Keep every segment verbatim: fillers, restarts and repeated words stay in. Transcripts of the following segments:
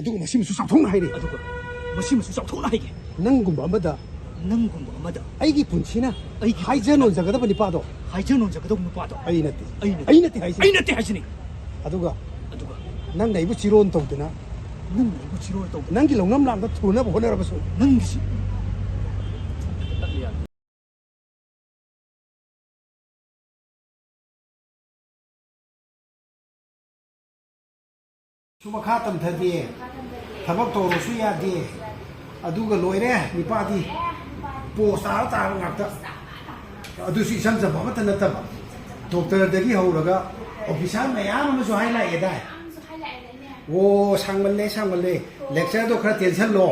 ꯑꯗꯨꯒ ꯃꯁꯤꯃꯁꯨ ꯆꯥꯎꯊꯣꯛꯅ ꯍꯥꯏꯔꯤ꯫ ꯑꯗꯨꯒ ꯃꯁꯤꯃꯁꯨ ꯆꯥꯎꯊꯣꯛꯅ ꯍꯥꯏꯒꯦ꯫ ꯅꯪꯒꯨꯝꯕ ꯑꯃꯗ ꯅꯪꯒꯨꯝꯕ ꯑꯃꯗ ꯑꯩꯒꯤ ꯄꯨꯟꯁꯤꯅ ꯑꯩꯒꯤ ꯍꯥꯏꯖ ꯅꯣꯟꯖꯒꯗꯕ ꯅꯤꯄꯥꯗꯣ ꯍꯥꯏꯖ ꯅꯣꯟꯖꯒꯗꯕ ꯅꯨꯄꯥꯗꯣ ꯑꯩ ꯅꯠꯇꯦ꯫ ꯑꯩ ꯅꯠꯇꯦ꯫ ꯑꯩ ꯅꯠꯇꯦ ꯍꯥꯏꯁꯤꯅꯤ꯫ ꯑꯩ ꯅꯠꯇꯦ ꯍꯥꯏꯁꯤꯅꯤ꯫ ꯑꯗꯨꯒ ꯑꯗꯨꯒ ꯅꯪꯅ ꯑꯩꯕꯨ ꯆꯤꯔꯣꯟ ꯇꯧꯗꯅ ꯅꯪꯅ ꯑꯩꯕꯨ ꯆꯤꯔꯣꯟ ꯇꯧꯗꯅ ꯅꯪꯒꯤ ꯂꯧꯅꯝ ꯂꯥꯡꯗ ꯊꯨꯅꯕ ꯍꯣꯠꯅꯔꯕꯁꯨ ꯅꯪꯒꯤ ꯁꯤ- ꯁꯨ ꯃꯈꯥ ꯇꯝꯊꯗꯦ, ꯊꯕꯛ ꯇꯧꯔꯁꯨ ꯌꯥꯗꯦ꯫ ꯑꯗꯨꯒ ꯂꯣꯏꯔꯦ, ꯅꯤꯄꯥꯗꯤ ꯄꯣꯁ ꯇꯥꯔ ꯇꯥꯔꯕ ꯉꯥꯛꯇ꯫ ꯑꯗꯨꯁꯨ ꯏꯆꯝ ꯆꯝꯕ ꯑꯃꯠꯇ ꯅꯠꯇꯕ, ꯗꯣꯛꯇꯔꯗꯒꯤ ꯍꯧꯔꯒ ꯑꯣꯐꯤꯁꯥꯔ ꯃꯌꯥꯝ ꯑꯃꯁꯨ ꯍꯥꯏ ꯂꯥꯛꯑꯦꯗꯥꯏ? ꯑꯣ, ꯁꯥꯡꯃꯜꯂꯦ, ꯁꯥꯡꯃꯜꯂꯦ, ꯂꯦꯛꯆꯔꯗꯣ ꯈꯔ ꯇꯦꯟꯁꯜꯂꯣ꯫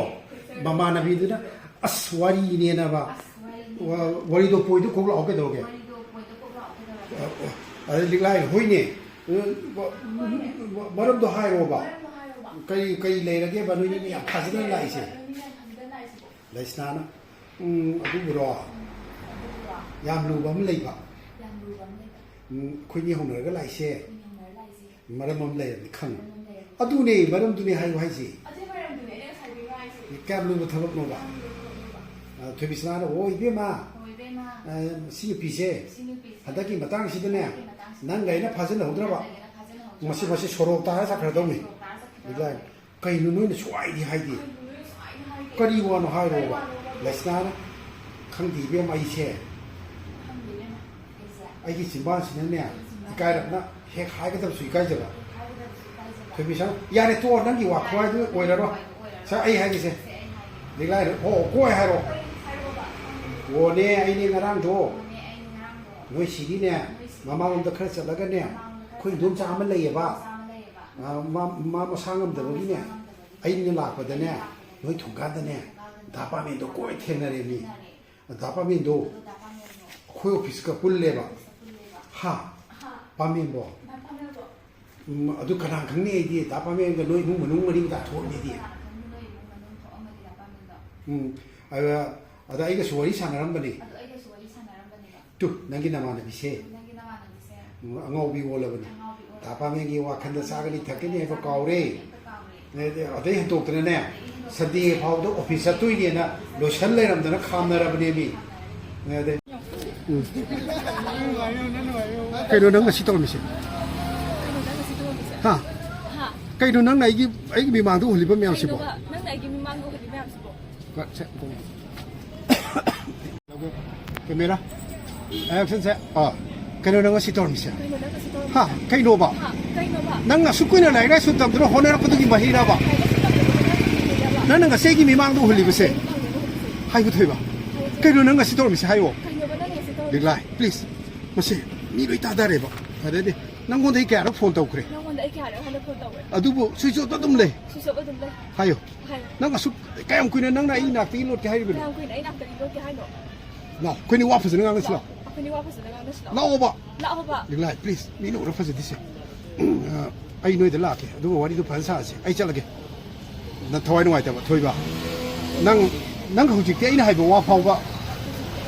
ꯃꯃꯥꯟꯅꯕꯤꯗꯨꯅ ꯑꯁ ꯋꯥꯔꯤꯅꯦꯅꯕ꯫ ꯑꯁ, ꯋꯥꯔꯤꯅꯦ꯫ ꯋꯥ-, ꯋꯥꯔꯤꯗꯣ ꯄꯣꯏꯗꯣ ꯀꯣꯛ ꯂꯥꯛꯑꯣ ꯀꯩꯗꯧꯔꯒꯦ? ꯋꯥꯔꯤꯗꯣ ꯄꯣꯏꯗꯣ ꯀꯣꯛ ꯂꯥꯛꯑꯣ ꯀꯩꯗꯧꯔꯒꯦ? ꯑ, ꯑ, ꯑꯗ ꯂꯤꯛꯂꯥꯏ ꯍꯣꯏꯅꯦ꯫ ꯑ, ꯃ-, ꯃ-, ꯃꯔꯝꯗꯣ ꯍꯥꯏꯔꯣꯕ꯫ ꯃꯔꯝꯗꯣ ꯍꯥꯏꯔꯣꯕ꯫ ꯀꯩ, ꯀꯩ ꯂꯩꯔꯒꯦꯕ ꯅꯣꯏꯅꯤ ꯃꯤ ꯌꯥꯝ ꯊꯥꯖꯗꯅ ꯂꯥꯛꯏꯁꯦ? ꯅꯣꯏꯅꯤ ꯌꯥꯝ ꯊꯥꯖꯗꯅ ꯂꯥꯛꯏꯁꯤꯕꯣ? ꯂꯩꯁꯅꯥꯅ, ꯎꯝ, ꯑꯗꯨꯕꯨꯔꯣ? ꯎꯝ, ꯑꯗꯨꯕꯨꯔꯣ? ꯌꯥꯝ ꯂꯨꯕ ꯑꯃ ꯂꯩꯕ꯫ ꯌꯥꯝ ꯂꯨꯕ ꯑꯃ ꯂꯩꯕ꯫ ꯎꯝ, ꯑꯩꯈꯣꯏꯅꯤ ꯍꯧꯅꯔꯒ ꯂꯥꯛꯏꯁꯦ꯫ ꯑꯩꯈꯣꯏꯅꯤ ꯍꯧꯅꯔꯒ ꯂꯥꯛꯏꯁꯦ꯫ ꯃꯔꯝ ꯑꯃ ꯂꯩꯔꯕꯅꯤ ꯈꯪꯉꯤ꯫ ꯃꯔꯝ ꯑꯃ ꯂꯩꯔꯕꯅꯤ꯫ ꯑꯗꯨꯅꯦ, ꯃꯔꯝꯗꯨꯅꯦ ꯍꯥꯏꯌꯨ ꯍꯥꯏꯁꯦ꯫ ꯑꯗꯨꯏ ꯃꯔꯝꯗꯨꯅꯦ ꯑꯩꯅ ꯉꯁꯥꯏꯗꯒꯤ ꯉꯥꯏꯔꯤꯁꯦ꯫ ꯀꯌꯥꯝ ꯂꯨꯕ ꯊꯕꯛꯅꯣꯕ? ꯀꯌꯥꯝ ꯂꯨꯕ ꯊꯕꯛꯅꯣꯕ? ꯑ, ꯊꯣꯏꯕꯤꯁꯅꯥꯅ, "ꯑꯣ, ꯏꯕꯦꯝꯃ, ꯑꯣ, ꯏꯕꯦꯝꯃ, ꯑ, ꯁꯤ ꯅꯨꯄꯤꯁꯦ, ꯁꯤ ꯅꯨꯄꯤꯁꯦ, ꯍꯟꯗꯛꯀꯤ ꯃꯇꯥꯡꯁꯤꯗꯅꯦ, ꯍꯟꯗꯛꯀꯤ ꯃꯇꯥꯡꯁꯤꯗꯅꯦ, ꯅꯪꯒ ꯑꯩꯅ ꯐꯥꯖꯤꯜꯍꯧꯗ꯭ꯔꯕ, ꯅꯪꯒ ꯑꯩꯅ ꯐꯥꯖꯤꯜꯍꯧꯗ꯭ꯔꯕ, ꯃꯁꯤ, ꯃꯁꯤ ꯁꯣꯔꯣꯛ ꯇꯥꯔ ꯆꯠꯈ꯭ꯔꯗꯧꯅꯤ꯫" ꯁꯣꯔꯣꯛ ꯇꯥꯔ ꯆꯠꯈ꯭ꯔꯗꯧꯅꯤ꯫ ꯂꯤꯛꯂꯥꯏ, "ꯀꯩꯅꯣ ꯅꯣꯏꯅ ꯁꯨꯛꯍꯥꯏꯗꯤ ꯍꯥꯏꯗꯦ?" ꯀꯔꯤ ꯋꯥꯅꯣ ꯍꯥꯏꯔꯣꯕ? ꯂꯩꯁꯅꯥꯅ, "ꯈꯪꯗꯦ ꯏꯕꯦꯝꯃ, ꯑꯩꯁꯦ, ꯑꯩꯒꯤ ꯆꯤꯝꯕꯥꯜꯁꯤꯅꯅꯦ, ꯏꯀꯥꯏꯔꯞꯅ ꯍꯦꯛ ꯍꯥꯏꯒꯗꯕꯁꯨ ꯏꯀꯥꯏꯖꯕ꯫" ꯊꯣꯏꯕꯤꯁꯅꯥ, "ꯌꯥꯔꯦ, ꯇꯣꯛꯑꯣ, ꯅꯪꯒꯤ ꯋꯥꯈꯨꯍꯥꯏꯗꯨ ꯑꯣꯏꯔꯔꯣꯏ꯫ ꯁꯦ, ꯑꯩ ꯍꯥꯏꯒꯦꯁꯦ꯫" ꯂꯤꯛꯂꯥꯏꯅ, "ꯍꯣ, ꯀꯣꯏ ꯍꯥꯏꯔꯣ꯫" "ꯑꯣꯅꯦ, ꯑꯩꯅꯦ ꯉꯔꯥꯡꯗꯣ ꯅꯣꯏ ꯁꯤꯒꯤꯅꯦ, ꯃꯃꯥꯡꯂꯣꯝꯗ ꯈꯔ ꯆꯠꯂꯒꯅꯦ, ꯑꯩꯈꯣꯏ ꯏꯟꯗꯣꯝꯆꯥ ꯑꯃ ꯂꯩꯌꯦꯕ꯫ ꯑ, ꯃꯥ, ꯃꯥ ꯃꯁꯥ ꯉꯝꯗꯕꯒꯤꯅꯦ, ꯑꯩꯅ ꯂꯥꯛꯄꯗꯅꯦ, ꯅꯣꯏ ꯊꯣꯡꯒꯥꯟꯗꯅꯦ, ꯗꯥ ꯄꯥꯃꯦꯟꯗꯣ ꯀꯣꯏ ꯊꯦꯡꯅꯔꯦꯃꯤ꯫" ꯗꯥ ꯄꯥꯃꯦꯟꯗꯣ ꯑꯩꯈꯣꯏ ꯑꯣꯐꯤꯁꯀ ꯄꯨꯜꯂꯦꯕ꯫ ꯍꯥ? ꯄꯥꯃꯦꯟꯕꯣ? ꯎꯝ, ꯑꯗꯨ ꯀꯅꯥ ꯈꯪꯅꯤ ꯑꯩꯗꯤ, ꯗꯥ ꯄꯥꯃꯦꯟꯒ ꯅꯣꯏ ꯏꯃꯨꯡ ꯃꯅꯨꯡ ꯃꯔꯤ ꯃꯇꯥ ꯊꯣꯛꯑꯝꯃꯦꯗꯤ꯫ ꯎꯝ, ꯑꯗ, ꯑꯗ ꯑꯩꯒꯁꯨ ꯋꯥꯔꯤ ꯁꯥꯟꯅꯔꯝꯕꯅꯤ꯫ ꯇꯨ, ꯅꯪꯒꯤ ꯅꯃꯥꯟꯅꯕꯤꯁꯦ꯫ ꯎꯝ, ꯑꯉꯥꯎꯕꯤ ꯑꯣꯜꯂꯕꯅꯤ꯫ ꯗꯥ ꯄꯥꯃꯦꯟꯒꯤ ꯋꯥꯈꯜꯗ ꯆꯥꯒꯅꯤ ꯊꯛꯀꯅꯤ ꯍꯥꯏꯕ ꯀꯥꯎꯔꯦ꯫ ꯑꯗꯩ ꯍꯟꯇꯣꯛꯇꯅꯅꯦ, ꯁꯟꯗꯦ ꯐꯥꯎꯕꯗ ꯑꯣꯐꯤꯁ ꯆꯠꯇꯣꯏꯅꯦꯅ ꯂꯣꯏꯁꯟ ꯂꯩꯔꯝꯗꯅ ꯈꯥꯝꯅꯔꯕꯅꯦ ꯃꯤ꯫ ꯑꯗꯩ ꯀꯩꯅꯣ ꯅꯪ ꯉꯁꯤ ꯇꯧꯔꯝꯃꯤꯁꯦ? ꯀꯩꯅꯣ ꯅꯪ ꯉꯁꯤ ꯇꯧꯔꯝꯃꯤꯁꯦ? ꯍꯥ? ꯍꯥ? ꯀꯩꯅꯣ ꯅꯪꯅ ꯑꯩꯒꯤ, ꯑꯩꯒꯤ ꯃꯤꯃꯥꯡꯗ ꯎꯍꯜꯂꯤꯕ ꯃꯌꯥꯝꯁꯤꯕꯣ? ꯀꯩꯅꯣꯕ ꯅꯪꯅ ꯑꯩꯒꯤ ꯃꯤꯃꯥꯡꯗ ꯎꯍꯜꯂꯤ ꯃꯌꯥꯝꯁꯤꯕꯣ? ꯀ-, ꯁꯦ, ꯀꯩꯅꯣ꯫ ꯀꯦꯃꯦꯔꯥ, ꯑꯦꯛꯁꯟꯁꯦ꯫ ꯑꯥ, ꯀꯩꯅꯣ ꯅꯪ ꯉꯁꯤ ꯇꯧꯔꯝꯃꯤꯁꯦ? ꯀꯩꯅꯣ ꯅꯪ ꯉꯁꯤ ꯇꯧꯔꯝꯃꯤꯁꯦ? ꯍꯥ? ꯀꯩꯅꯣꯕ? ꯍꯥ? ꯀꯩꯅꯣꯕ? ꯅꯪ ꯑꯁꯨꯛ ꯀꯨꯏꯅ ꯂꯥꯏꯔꯤꯛ ꯂꯥꯏꯁꯨ ꯇꯝꯗꯨꯅ ꯍꯣꯠꯅꯔꯛꯄꯗꯨꯒꯤ ꯃꯍꯩꯔꯕ? ꯂꯥꯏꯔꯤꯛ ꯂꯥꯏꯁꯨ ꯇꯝꯗꯕ ꯅꯪ ꯀꯩꯅꯣꯕ? ꯅꯪꯅ ꯉꯁꯤ ꯑꯩꯒꯤ ꯃꯤꯃꯥꯡꯗ ꯎꯍꯜꯂꯤꯕꯁꯦ? ꯀꯩꯅꯣ ꯅꯪ ꯉꯁꯤ ꯇꯧꯔꯝꯃꯤꯁꯦ? ꯍꯥꯏꯕ ꯊꯣꯏꯕ꯫ ꯍꯥꯏꯕ ꯊꯣꯏꯕ꯫ ꯀꯩꯅꯣ ꯅꯪ ꯉꯁꯤ ꯇꯧꯔꯝꯃꯤꯁꯦ? ꯀꯩꯅꯣꯕ ꯅꯪ ꯉꯁꯤ ꯇꯧꯔꯝꯃꯤꯁꯦ? ꯔꯤꯛꯂꯥꯏ, ꯄ꯭ꯂꯤꯁ꯫ ꯃꯁꯤ ꯃꯤ ꯂꯣꯏ ꯇꯥꯗꯔꯦꯕ꯫ ꯑꯗꯩꯗꯤ ꯅꯪꯉꯣꯟꯗ ꯑꯩ ꯀꯌꯥꯔꯛ ꯐꯣꯟ ꯇꯧꯈ꯭ꯔꯦ? ꯅꯪꯉꯣꯟꯗ ꯑꯩ ꯀꯌꯥꯔꯛ ꯍꯥꯟꯅ ꯐꯣꯟ ꯇꯧꯈ꯭ꯔꯦ? ꯑꯗꯨꯕꯨ ꯁ꯭ꯋꯤꯆ ꯑꯣꯐꯇ ꯑꯗꯨꯝ ꯂꯩ꯫ ꯁ꯭ꯋꯤꯆ ꯑꯣꯐ ꯑꯗꯨꯝ ꯂꯩ꯫ ꯍꯥꯏꯌꯣ꯫ ꯍꯥꯏꯌꯣ꯫ ꯅꯪ ꯑꯁꯨꯛ ꯀꯌꯥꯝ ꯀꯨꯏꯅ ꯅꯪꯅ ꯑꯩ ꯅꯥꯛꯇꯒꯤ ꯂꯣꯠꯀꯦ ꯍꯥꯏꯔꯤꯕꯅꯣ? ꯀꯌꯥꯝ ꯀꯨꯏꯅ ꯑꯩ ꯅꯥꯛꯇꯒꯤ ꯂꯣꯠꯀꯦ ꯍꯥꯏꯅꯣ? ꯂꯥꯛꯑꯣ, ꯑꯩꯈꯣꯏꯅꯤ ꯋꯥ ꯐꯖꯅ ꯉꯥꯡꯅꯁꯤ ꯂꯥꯛꯑꯣ꯫ ꯑꯩꯈꯣꯏꯅꯤ ꯋꯥ ꯐꯖꯅ ꯉꯥꯡꯅꯁꯤ ꯂꯥꯛꯑꯣ꯫ ꯂꯥꯛꯑꯣꯕ꯫ ꯂꯥꯛꯑꯣꯕ꯫ ꯔꯤꯛꯂꯥꯏ, ꯄ꯭ꯂꯤꯁ, ꯃꯤꯅ ꯎꯔ ꯐꯖꯗꯦꯁꯦ꯫ ꯑ, ꯑꯩ ꯅꯣꯏꯗ ꯂꯥꯛꯀꯦ, ꯑꯗꯨꯒ ꯋꯥꯔꯤꯗꯣ ꯐꯖꯅ ꯁꯥꯁꯦ꯫ ꯑꯩ ꯆꯠꯂꯒꯦ꯫ ꯅꯪ ꯊꯋꯥꯏ ꯅꯨꯡꯉꯥꯏꯇꯕ, ꯊꯣꯏꯕ꯫ ꯅꯪ, ꯅꯪ ꯍꯧꯖꯤꯛꯇꯤ ꯑꯩꯅ ꯍꯥꯏꯕ ꯋꯥ ꯐꯥꯎꯕ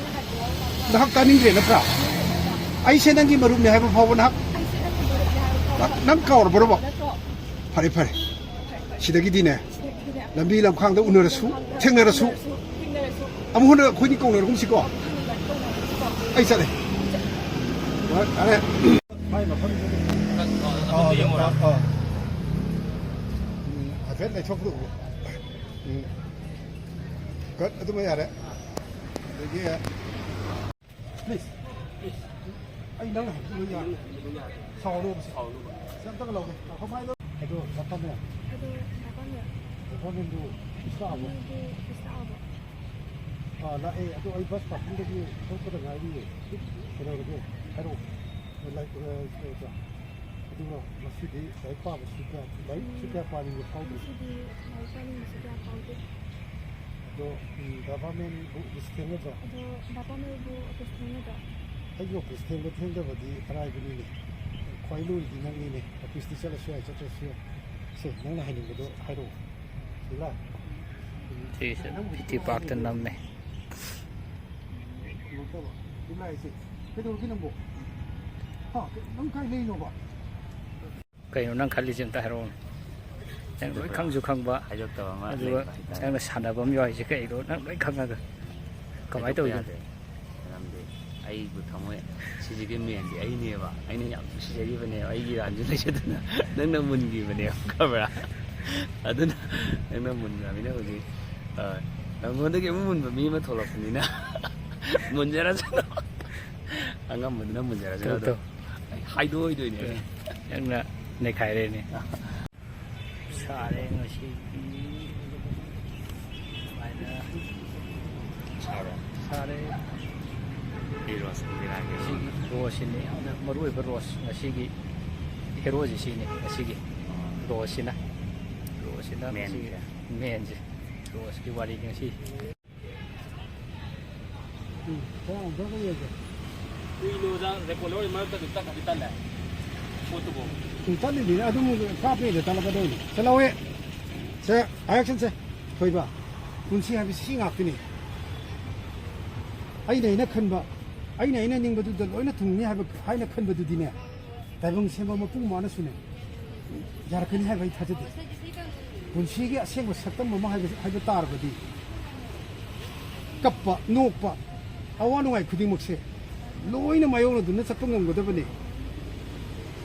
ꯅꯍꯥꯛ ꯇꯥꯅꯤꯡꯗ꯭ꯔꯦ ꯅꯠꯇ꯭ꯔꯥ? ꯑꯩꯁꯦ ꯅꯪꯒꯤ ꯃꯔꯨꯞꯅꯦ ꯍꯥꯏꯕ ꯐꯥꯎꯕ ꯅꯍꯥꯛ, ꯅꯪ ꯀꯥꯎꯔꯕ꯭ꯔꯣꯕ? ꯐꯔꯦ, ꯐꯔꯦ꯫ ꯁꯤꯗꯒꯤꯗꯤꯅꯦ, ꯂꯝꯕꯤ ꯂꯝꯈꯥꯡꯗ ꯎꯅꯔꯁꯨ, ꯊꯦꯡꯅꯔꯁꯨ, ꯑꯃꯨꯛ ꯍꯟꯅ ꯑꯩꯈꯣꯏꯅꯤ ꯀꯧꯅꯔꯒꯨꯝꯁꯤꯀꯣ꯫ ꯑꯩ ꯆꯠꯂꯦ꯫ ꯌꯥꯔꯦ, ꯌꯥꯔꯦ꯫ ꯃꯥꯏ ꯃꯐꯝꯗꯨꯗꯤ꯫ ꯑꯥ, ꯑꯥ, ꯑꯥ꯫ ꯎꯝ, ꯍꯥꯏꯐꯦꯠ ꯂꯩꯊꯣꯛꯄꯗ ꯎꯕ꯫ ꯎꯝ꯫ ꯀꯠ, ꯑꯗꯨꯃ ꯌꯥꯔꯦ꯫ ꯑꯗꯒꯤ, ꯄ꯭ꯂꯤꯖ, ꯄ꯭ꯂꯤꯖ꯫ ꯑꯩ ꯅꯪꯅ ꯍꯥꯏꯕꯗꯨ ꯂꯣꯏ ꯌꯥꯔꯦ꯫ ꯁꯥꯎꯅꯨꯕꯁꯦ꯫ ꯁꯤ ꯑꯝꯇꯒ ꯂꯧꯒꯦ꯫ ꯉꯥꯏꯈꯣ, ꯃꯥꯏ ꯂꯧ-, ꯑꯗꯣ ꯗꯥ ꯄꯥꯃꯦꯟ꯫ ꯑꯗꯣ ꯗꯥ ꯄꯥꯃꯦꯟ꯫ ꯗꯥ ꯄꯥꯃꯦꯟꯗꯨ ꯑꯣꯐꯤꯁ ꯂꯥꯛꯑꯕꯣ? ꯑꯗꯨꯗꯤ ꯑꯣꯐꯤꯁ ꯂꯥꯛꯑꯕꯣ? ꯑꯥ, ꯂꯥꯛꯑꯦ꯫ ꯑꯗꯣ ꯑꯩ ꯕꯁ ꯄꯥꯔꯀꯤꯡꯗꯒꯤ ꯊꯣꯛꯄꯗ ꯉꯥꯏꯔꯤꯌꯦ꯫ ꯀꯩꯗꯧꯔꯒꯦ? ꯍꯥꯏꯔꯛꯑꯣ꯫ ꯂꯥꯏꯛ, ꯑ, ꯑ, ꯑꯗꯨꯒ ꯉꯁꯤꯗꯤ ꯂꯥꯏꯔꯤꯛ ꯄꯥꯕꯁꯨ ꯀꯌꯥ, ꯂꯥꯏꯔꯤꯛꯁꯨ ꯀꯌꯥ ꯄꯥꯅꯤꯡꯕ ꯐꯥꯎꯗꯦ꯫ ꯉꯁꯤꯗꯤ ꯂꯥꯏꯔꯤꯛ ꯄꯥꯅꯤꯡꯕꯁꯨ ꯀꯌꯥ ꯐꯥꯎꯗꯦ꯫ ꯑꯗꯣ, ꯎꯝ, ꯗꯥ ꯄꯥꯃꯦꯟꯕꯨ ꯑꯣꯐꯤꯁ ꯊꯦꯡꯒꯗ꯭ꯔꯣ? ꯑꯗꯣ ꯗꯥ ꯄꯥꯃꯦꯟꯕꯨ ꯑꯣꯐꯤꯁ ꯊꯦꯡꯒꯗ꯭ꯔꯣ? ꯑꯩꯒꯤ ꯑꯣꯐꯤꯁ ꯊꯦꯡꯕ ꯊꯦꯡꯗꯕꯗꯤ ꯑꯔꯥꯏꯕꯅꯤꯅꯦ꯫ ꯈ꯭ꯋꯥꯏ ꯂꯨꯔꯤꯗꯤ ꯅꯪꯅꯤꯅꯦ꯫ ꯑꯣꯐꯤꯁꯇꯤ ꯆꯠꯂꯁꯨ ꯌꯥꯏ, ꯆꯠꯇ꯭ꯔꯁꯨ ꯌꯥꯏ꯫ ꯁꯦ, ꯅꯪꯅ ꯍꯥꯏꯅꯤꯡꯕꯗꯣ ꯍꯥꯏꯔꯛꯑꯣ꯫ ꯁꯤꯂꯥ? ꯎꯝ, ꯁꯤꯁꯦ ꯅꯪꯕꯨꯗꯤ ꯐꯤꯐꯇꯤ ꯄꯥꯔꯛꯇ ꯍꯥꯏꯅꯤꯡꯉꯦ꯫ ꯅꯝꯃꯦ꯫ ꯀꯩꯅꯣ ꯇꯧꯕ, ꯁꯤꯂꯥ ꯍꯥꯏꯁꯦ ꯀꯩꯗꯧꯔꯒꯦ ꯅꯪꯕꯣ? ꯍꯥ? ꯅꯪ ꯀꯥꯏ ꯂꯩꯅꯣꯕ? ꯀꯩꯅꯣ ꯅꯪ ꯈꯜꯂꯤꯁꯦ ꯑꯝꯇ ꯍꯥꯏꯔꯛꯑꯣꯅꯦ꯫ ꯅꯪ ꯂꯣꯏ ꯈꯪꯁꯨ ꯈꯪꯕ, ꯍꯥꯏꯗꯣꯛꯇꯕ ꯑꯃ ꯑꯗꯨꯒ ꯂꯩꯕ ꯍꯥꯏꯇꯥꯔꯦ꯫ ꯅꯪꯅ ꯁꯥꯟꯅꯕ ꯑꯃ ꯌꯥꯎꯔꯤꯁꯦ ꯀꯩꯅꯣ? ꯅꯪ ꯂꯣꯏ ꯈꯪꯉꯒ ꯀꯃꯥꯏꯅ ꯍꯥꯏꯗꯣꯛꯄ ꯇꯧꯔꯤꯅꯣ? ꯌꯥꯗꯦ꯫ ꯃꯔꯝꯗꯤ ꯑꯩꯕꯨ ꯊꯝꯃꯣꯏ, ꯁꯤꯁꯤꯒꯤ ꯃꯦꯟꯗꯤ ꯑꯩꯅꯦꯕ, ꯑꯩꯅ ꯌꯥꯝ ꯅꯨꯡꯁꯤꯖꯔꯤꯕꯅꯦꯕ, ꯑꯩꯒꯤ ꯏꯔꯥꯟꯁꯨ ꯂꯩꯖꯗꯅ ꯅꯪꯅ ꯃꯨꯟꯈꯤꯕꯅꯦꯕ, ꯈꯪꯕ꯭ꯔꯥ? ꯑꯗꯨꯅ ꯅꯪꯅ ꯃꯨꯟꯈ꯭ꯔꯕꯅꯤꯅ ꯍꯧꯖꯤꯛ, ꯑ, ꯅꯪꯉꯣꯟꯗꯒꯤ ꯑꯃꯨꯛ ꯃꯨꯟꯕ ꯃꯤ ꯑꯃ ꯊꯣꯛꯂꯛꯄꯅꯤꯅ ꯃꯨꯟꯖꯔꯁꯅꯨ, ꯑꯉꯝꯕꯗꯨꯅ ꯃꯨꯟꯖꯔꯁꯅꯨ꯫ ꯇꯧ, ꯑꯗꯣ ꯇꯧ꯫ ꯑꯩ ꯍꯥꯏꯗꯣꯛꯑꯣꯏꯗꯣꯏꯅꯦ ꯑꯩ꯫ ꯅꯪꯅ ꯅꯩꯈꯥꯏꯔꯦꯅꯦ꯫ ꯁꯥꯔꯦ ꯉꯁꯤꯗꯤ꯫ ꯁꯨꯃꯥꯏꯅ ꯁꯥꯔꯣ? ꯁꯥꯔꯦ꯫ ꯑꯩ ꯔꯣꯁ ꯄꯤꯕꯤꯔꯛꯑꯒꯦ꯫ ꯁꯤꯒꯤ ꯔꯣꯁꯁꯤꯅꯤ ꯌꯥꯝꯅ ꯃꯔꯨ ꯑꯣꯏꯕ ꯔꯣꯁ꯫ ꯉꯁꯤꯒꯤ ꯍꯦꯔꯣꯁꯤ ꯁꯤꯅꯤ, ꯉꯁꯤꯒꯤ ꯔꯣꯁꯁꯤꯅ꯫ ꯔꯣꯁꯁꯤꯅ ꯃꯦꯟꯁꯦ꯫ ꯉꯁꯤꯒꯤ ꯃꯦꯟꯁꯦ꯫ ꯔꯣꯁꯀꯤ ꯋꯥꯔꯤꯅꯤ ꯉꯁꯤ꯫ ꯎꯝ, ꯈꯔ ꯑꯃꯨꯛꯇꯪꯒ ꯌꯦꯡꯒꯦ꯫ ꯀꯨꯏꯅ ꯑꯣꯖꯥ ꯔꯦꯀꯣꯔꯗ ꯂꯧꯔꯤ ꯃꯔꯛꯇ ꯑꯗꯨꯝ ꯇꯠꯈ꯭ꯔꯗꯤ ꯇꯠꯂꯦ꯫ ꯄꯣꯠꯇꯨꯕꯨ꯫ ꯎꯝ, ꯇꯠꯂꯤꯅꯤꯅꯦ, ꯑꯗꯨꯝ ꯀꯥꯞꯄꯤꯗ ꯇꯠꯂꯛꯀꯗꯧꯅꯤ꯫ ꯆꯠꯂꯧꯋꯦ꯫ ꯁꯦ, action ꯁꯦ꯫ ꯊꯣꯏꯕ, ꯄꯨꯟꯁꯤ ꯍꯥꯏꯕꯁꯤ ꯁꯤ ꯉꯥꯛꯇꯅꯤ꯫ ꯑꯩꯅ, ꯑꯩꯅ ꯈꯟꯕ, ꯑꯩꯅ, ꯑꯩꯅ ꯅꯤꯡꯕꯗꯨꯗ ꯂꯣꯏꯅ ꯊꯨꯡꯅꯤ ꯍꯥꯏꯕ, ꯍꯥꯏꯅ ꯈꯟꯕꯗꯨꯗꯤꯅꯦ, ꯇꯥꯏꯕꯪ ꯁꯦꯝꯕ ꯃꯄꯨ ꯃꯥꯅꯁꯨꯅꯦ, ꯌꯥꯔꯛꯀꯅꯤ ꯍꯥꯏꯕ ꯑꯩ ꯊꯥꯖꯗꯦ꯫ ꯄꯨꯟꯁꯤꯒꯤ ꯑꯁꯦꯡꯕ ꯁꯛꯇꯝ ꯑꯃ ꯍꯥꯏꯕ, ꯍꯥꯏꯕ ꯇꯥꯔꯕꯗꯤ, ꯀꯞꯄ, ꯅꯣꯛꯄ, ꯑꯋꯥ ꯅꯨꯡꯉꯥꯏ ꯈꯨꯗꯤꯡꯃꯛꯁꯦ ꯂꯣꯏꯅ ꯃꯥꯌꯣꯛꯅꯗꯨꯅ ꯆꯠꯄ ꯉꯝꯒꯗꯕꯅꯤ꯫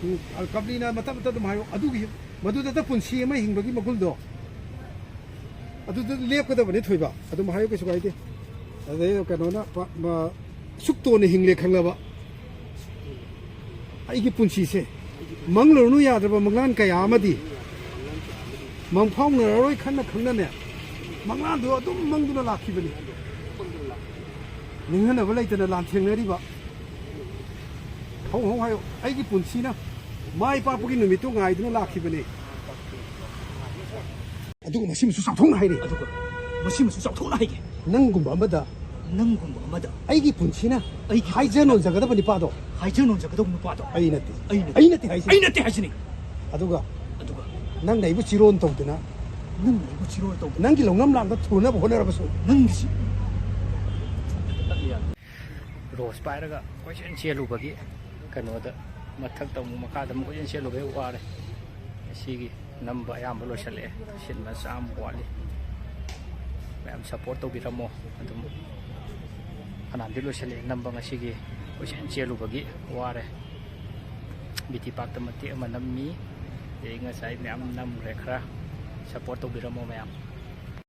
ꯎꯝ, ꯀꯞꯂꯤꯅ ꯃꯇꯝ ꯃꯇꯝ ꯑꯗꯨꯝ ꯍꯥꯏꯌꯣ꯫ ꯑꯗꯨꯒꯤ, ꯃꯗꯨꯗꯇ ꯄꯨꯟꯁꯤ ꯑꯃ ꯍꯤꯡꯕꯒꯤ ꯃꯒꯨꯟꯗꯣ ꯑꯗꯨꯗ ꯂꯦꯞꯀꯗꯕꯅꯤ ꯊꯣꯏꯕ꯫ ꯑꯗꯨꯝ ꯍꯥꯏꯌꯨ, ꯀꯩꯁꯨ ꯀꯥꯏꯗꯦ꯫ ꯑꯗꯩ ꯀꯩꯅꯣꯅ ꯄ-, ꯃ-, ꯁꯨꯛ ꯇꯣꯟꯅ ꯍꯤꯡꯂꯦ ꯈꯪꯂꯕ ꯑꯩꯒꯤ ꯄꯨꯟꯁꯤꯁꯦ ꯃꯪꯂꯨꯔꯅꯨ ꯌꯥꯗ꯭ꯔꯕ ꯃꯪꯂꯥꯟ ꯀꯌꯥ ꯑꯃꯗꯤ ꯃꯪꯐꯥꯎꯅꯔꯔꯣꯏ ꯈꯟꯅ ꯈꯪꯅꯅꯦ, ꯃꯪꯂꯥꯟꯗꯨ ꯑꯗꯨꯝ ꯃꯪꯗꯨꯅ ꯂꯥꯛꯈꯤꯕꯅꯤ꯫ ꯅꯤꯡꯍꯟꯅꯕ ꯂꯩꯇꯅ ꯂꯥꯟꯊꯦꯡꯅꯔꯤꯕ, ꯍꯧ ꯍꯧ ꯍꯥꯏꯌꯨ, ꯑꯩꯒꯤ ꯄꯨꯟꯁꯤꯅ ꯃꯥꯏ ꯄꯥꯛꯄꯒꯤ ꯅꯨꯃꯤꯠꯇꯨ ꯉꯥꯏꯗꯨꯅ ꯂꯥꯛꯈꯤꯕꯅꯤ꯫ ꯑꯗꯨꯒ ꯃꯁꯤꯃꯁꯨ ꯆꯥꯎꯊꯣꯛꯅ ꯍꯥꯏꯔꯤ꯫ ꯑꯗꯨꯒ ꯃꯁꯤꯃꯁꯨ ꯆꯥꯎꯊꯣꯛꯅ ꯍꯥꯏꯒꯦ꯫ ꯅꯪꯒꯨꯝꯕ ꯑꯃꯗ ꯅꯪꯒꯨꯝꯕ ꯑꯃꯗ ꯑꯩꯒꯤ ꯄꯨꯟꯁꯤꯅ ꯑꯩꯒꯤ ꯍꯥꯏꯖ ꯅꯣꯟꯖꯒꯗꯕ ꯅꯨꯄꯥꯗꯣ ꯍꯥꯏꯖ ꯅꯣꯟꯖꯒꯗꯧꯕ ꯅꯨꯄꯥꯗꯣ ꯑꯩ ꯅꯠꯇꯦ꯫ ꯑꯩ ꯅꯠꯇꯦ꯫ ꯑꯩ ꯅꯠꯇꯦ ꯍꯥꯏꯁꯤꯅꯤ꯫ ꯑꯩ ꯅꯠꯇꯦ ꯍꯥꯏꯁꯤꯅꯤ꯫ ꯑꯗꯨꯒ ꯑꯗꯨꯒ ꯅꯪꯅ ꯑꯩꯕꯨ ꯆꯤꯔꯣꯟ ꯇꯧꯗꯅ ꯅꯪꯅ ꯑꯩꯕꯨ ꯆꯤꯔꯣꯟ ꯇꯧꯗꯅ ꯅꯪꯒꯤ ꯂꯧꯅꯝ ꯂꯥꯡꯗ ꯊꯨꯅꯕ ꯍꯣꯠꯅꯔꯕꯁꯨ ꯅꯪꯒꯤ ꯁꯤ-, ꯔꯣꯁ ꯄꯥꯏꯔꯒ ꯀꯣꯏꯆꯦꯟ ꯆꯦꯜꯂꯨꯕꯒꯤ ꯀꯩꯅꯣꯗ, ꯃꯊꯛꯇ ꯑꯃꯨꯛ ꯃꯈꯥꯗ ꯑꯃꯨꯛ ꯀꯣꯏꯆꯦꯟ ꯆꯦꯜꯂꯨꯕꯒꯤ ꯋꯥꯔꯦ꯫ ꯉꯁꯤꯒꯤ ꯅꯝꯕ ꯑꯌꯥꯝꯕ ꯂꯣꯏꯁꯤꯜꯂꯛꯑꯦ, ꯁꯤꯟ ꯃꯆꯥ ꯑꯃ ꯋꯥꯠꯂꯤ꯫ ꯃꯌꯥꯝ ꯁꯞꯄꯣꯔꯠ ꯇꯧꯕꯤꯔꯝꯃꯣ꯫ ꯑꯗꯨꯝ ꯐꯅꯌꯥꯝꯗꯤ ꯂꯣꯏꯁꯤꯜꯂꯛꯑꯦ ꯅꯝꯕ, ꯉꯁꯤꯒꯤ ꯀꯣꯏꯆꯦꯟ ꯆꯦꯜꯂꯨꯕꯒꯤ ꯋꯥꯔꯦ꯫ ꯕꯤ ꯇꯤ ꯄꯥꯛꯇ ꯃꯇꯦꯛ ꯑꯃ ꯅꯝꯃꯤ, ꯑꯗꯩ ꯉꯁꯥꯏ ꯃꯌꯥꯝ ꯅꯝꯈ꯭ꯔꯦ꯫ ꯈꯔ ꯁꯞꯄꯣꯔꯠ ꯇꯧꯕꯤꯔꯝꯃꯣ ꯃꯌꯥꯝ꯫